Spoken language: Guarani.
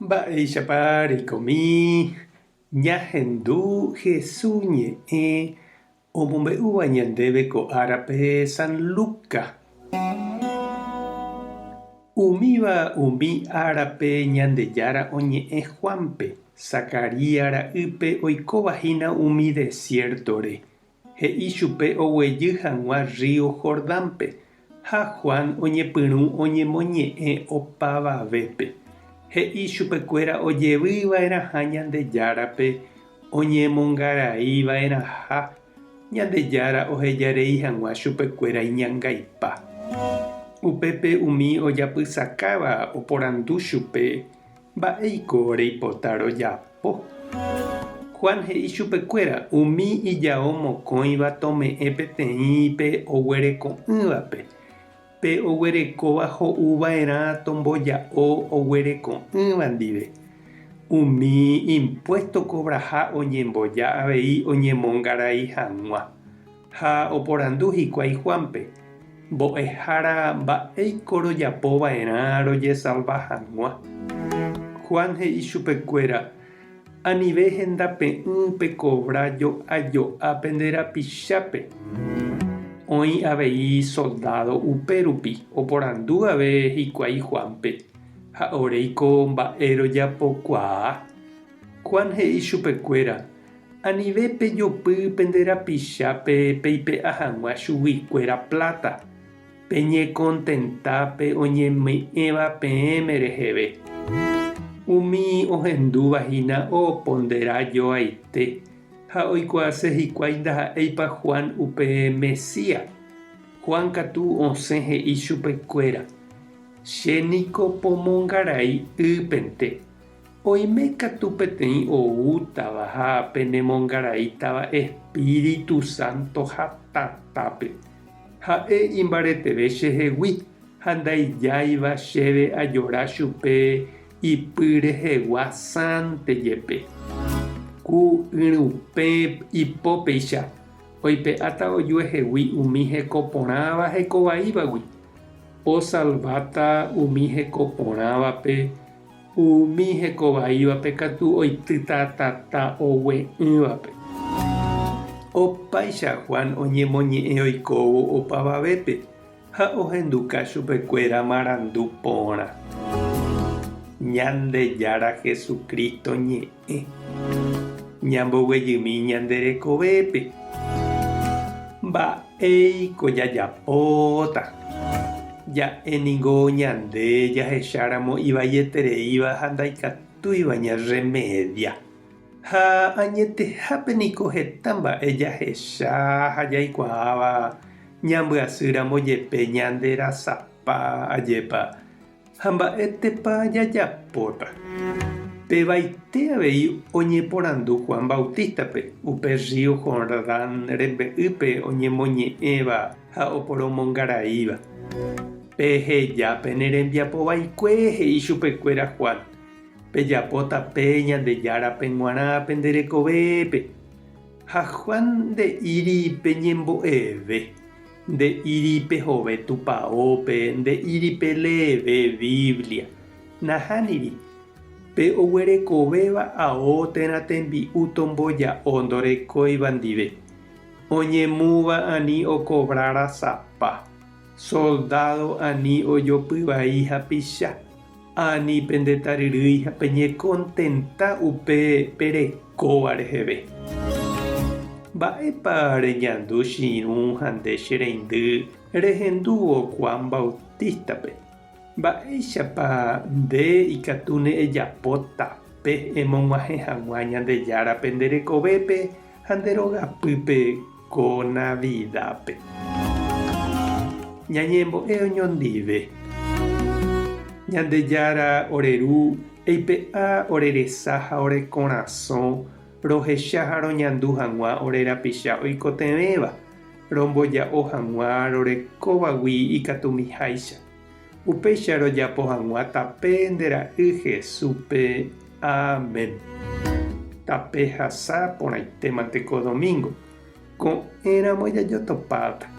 Mba'éichapa reikomi ñahendu Hesu ñe'ẽ omombe'úva ñandéve ko árape San Luca. Umíva umi árape Ñandejára oñe'ẽ Juánpe, Zacarías ra'ýpe oikóva hína umi desiértore. He'i chupe oguejy hag̃ua rrío Jordánpe, ha Juan oñepyrũ oñemoñe'ẽ opavavépe. He'i chupekuéra ojevy va'erãha Ñandejárape oñemongarai va'erãha Ñandejára ohejarei hag̃ua chupekuéra iñangaipa. Upépe umi ojapysakáva oporandu chupe, Mba'éiko reipota rojapo? Juan he'i chupekuéra, Umi ijao mokõiva tome'ẽ peteĩ pe oguereko'ỹvape, pe oguerekóva ho'u va'erã tomboja'o oguereko'ỹva ndive. Umi impuésto kovraha oñemboja avei oñemongarai hag̃ua. Ha oporandu hikuái Juánpe, Mbo'ehára mba'éiko rojapo va'erã rojesalva hag̃ua? Juan he'i chupekuéra, Anive hendape'ỹ pekovra jo'a jo'a pende rapichápe. Oĩ avei soldádo upérupi oporandu ave hikuái Juánpe, Ha oréiko mba'e rojapokuaa? Juan he'i chupekuéra, Anive pejopy pende rapichápe peipe'a hag̃ua chuguikuéra pláta, peñekontenta pe oñeme'ẽva peẽme reheve. Umi ohendúva hína opondera joaite ha oikuaase hikuái ndaha'éipa Juan upe Mesías. Juan katu osẽ he'i chupekuéra, Che niko pomongarai ýpente. Oime katu peteĩ oútava ha penemongaraítava Espíritu Santo ha tatápe. Ha'e imbareteve chehegui ha ndaijáiva chéve ajora chupe ipy rehegua sãnte jepe. Ku yrupẽ ipópeicha oipe'áta ojuehegui umi heko porãva heko vaívagui, osalváta umi heko porãvape Umi hekovaívape katu oitýta tata ogue'ỹvape. Opáicha Juan oñemoñe'ẽ oikóvo opavavépe ha ohenduka chupekuéra marandu porã. Ñandejára Jesucristo ñe'ẽ. Ñamboguejymi ñande rekovépe. Mba'éiko jajapóta? Ja'e ningo ñande jahecháramo ivaietereíva ha ndaikatúiva ñarremedia. Ha añetehápe niko heta mba'e jahecha ha jaikuaáva ñambyasýramo jepe ñande rasapa ajépa ha mba'étepa jajapóta. Pevaite avei oñeporandu Juan Bautístape, upe rrío Jordán rembe'ýpe oñemoñe'ẽva ha oporomongaraíva. Peheja pene rembiapo vaikue, he'i chupekuéra Juan, pejapo tape Ñandejárape g̃uarã pende rekovépe. Ha Juan nde'íri peñembo'eve, nde'íri pehove tupaópe, nde'íri peleeve Biblia. Nahániri, pe oguerekovéva ao térã tembi'u tomboja'o ndorekóiva ndive. Oñemúva ani okovra rasapa, soldádo ani ojopy vai hapicha, ani pende taryrýi ha peñekontenta upe perekóva reheve. Mba'épa reñandu che irũ ha nde che reindy rehendúvo Juan Bautístape? Mba'éichapa nde ikatúne ejapo tape emog̃uahẽ hag̃ua Ñandejárape nde rekovépe ha nde rogapýpe ko Navidápe? Ñañembo'e oñondive. Ñandejára ore Ru, eipe'a ore resa ha ore korasõ rohecha ha roñandu hag̃ua ore rapicha oikotevẽva. Romboja'o hag̃ua rorekóvagui ikatumiháicha. Upéicha rojapo hag̃ua tape nde Ra'y Jesúspe. Amén. Tape hasa porãitémante ko domingo. Ko'ẽramo jajotopáta.